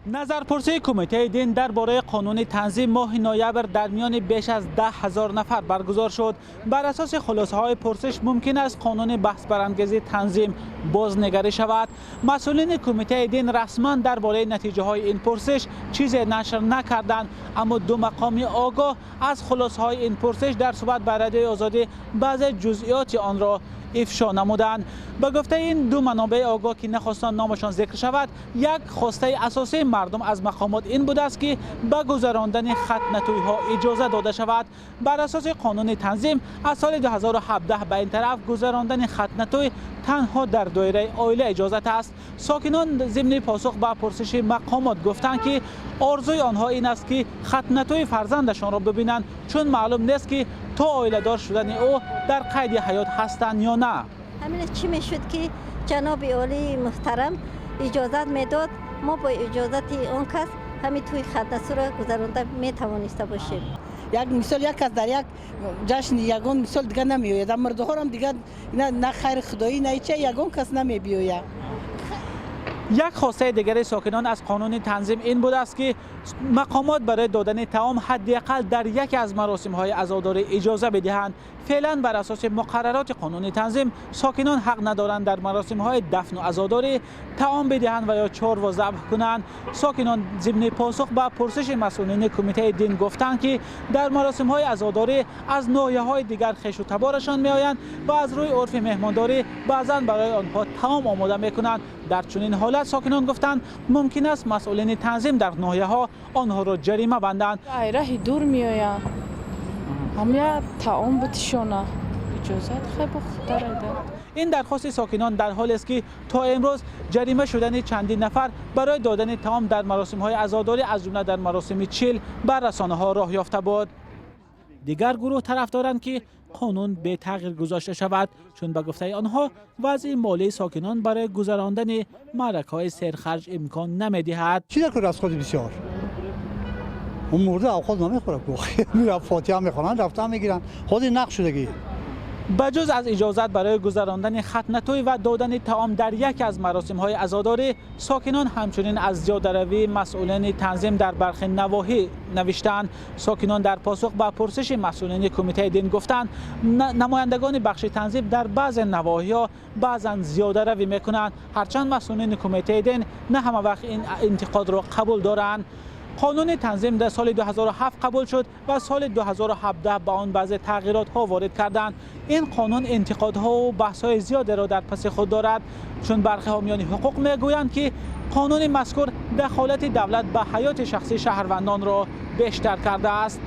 Назарпурсии Кумитаи дин дар бораи қонуни танзим моҳи ноябр дар миёни беш аз 10 000 нафар баргузор шуд. Бар асоси хулосаҳои пурсиш мумкин аст қонуни баҳсбарангези танзим бознигарӣ шавад. Масъулини Кумитаи дин расман дар бораи натиҷаҳои ин пурсиш чизе нашр накарданд, аммо ду мақоми огоҳ аз хулосаҳои ин пурсиш дар суҳбат ба Радиои Озодӣ баъзе ҷузъиёти онро ифшо намуданд. Ба гуфтаи ин ду манобеи огоҳ, ки нахостанд номашон зикр шавад, як хостаи асосии мардум аз мақомот ин будааст, ки ба гузарондани хатнатӯйҳо иҷоза дода шавад. Бар асоси қонуни танзим аз соли 2017 ба ин тараф гузарондани хатнатӯй танҳо дар доираи оила иҷозат аст. Сокинон зимни посух ба пурсиши мақомот гуфтанд, ки орзуи онҳо ин аст, ки хатнатӯи фарзандашонро бибинанд, чун маълум нест, ки то оиладор шудани ӯ дар қайди ҳаёт ҳастанд ё на. Ҳамина чӣ мешуд, ки ҷаноби олии муҳтарам иҷозат медод, мо бо иҷозати он кас ҳамин тӯи хатнатӯро гузаронда метавониста бошем. Як мисол, як кас дар як ҷашн ягон мисол дига намеояд, мурдаҳорам дига на хайри худоӣ, на ича ягон кас намебиёяд. Як хостаи дигари сокинон аз қонуни танзим ин будааст, ки мақомот барои додани таом ҳадди ақал дар яке аз маросимҳои азодорӣ иҷоза бидиҳанд. Феълан бар асоси муқаррароти қонуни танзим сокинон ҳақ надоранд дар маросимҳои дафну азодорӣ таом бидиҳанд ва ё чорво забҳ кунанд. Сокинон зимни посух ба пурсиши масъулини Кумитаи дин гуфтанд, ки дар маросимҳои азодорӣ аз ноҳияҳои дигар хешу таборашон меоянд ва аз рӯи урфи меҳмондорӣ баъзан барои онҳо таом омода мекунанд. Дар чунин ҳолат, сокинон гуфтанд, мумкин аст масъулини танзим дар ноҳияҳо онҳоро ҷарима банданд. Раҳи дур меоянд, ҳамя таом бутишона иҷозат хебу дарайда. Ин дархости сокинон дар ҳолест, ки то имрӯз ҷарима шудани чандин нафар барои додани таом дар маросимҳои азодорӣ, аз ҷумла дар маросими чил, ба расонаҳо роҳ ёфта буд. Дигар гурӯҳ тарафдоранд, ки қонун бетағйир гузошта шавад, чун ба гуфтаи онҳо вазъи молии сокинон барои гузарондани маъракаҳои серхарҷ имкон намедиҳад. Чӣ дар кор расходи бисёр? Он мурда авқот намехӯрад, фотиҳа мехонанд, рафта мегиранд. Ҳозир нақд шудагӣ. Ба ҷуз аз иҷозат барои гузарондани хатнатӯй ва додани таом дар яке аз маросимҳои азодорӣ, сокинон ҳамчунин аз зиёдаравии масъулини танзим дар бархи навоҳӣ навиштаанд. Сокинон дар посух ба пурсиши масъулини Кумитаи дин гуфтанд, намояндагони бахши танзим дар баъзе навоҳиҳо баъзан зиёдаравӣ мекунанд, ҳарчанд масъулини Кумитаи дин на ҳама вақт ин интиқодро қабул доранд. Қонуни танзим дар соли 2007 қабул шуд ва соли 2017 ба он баъзе тағйиротҳо ворид карданд. Ин қонун интиқодҳову баҳсҳои зиёдеро дар паси худ дорад, чун бархи ҳомиёни ҳуқуқ мегӯянд, ки қонуни мазкур дахолати давлат ба ҳаёти шахсии шаҳрвандонро бештар кардааст.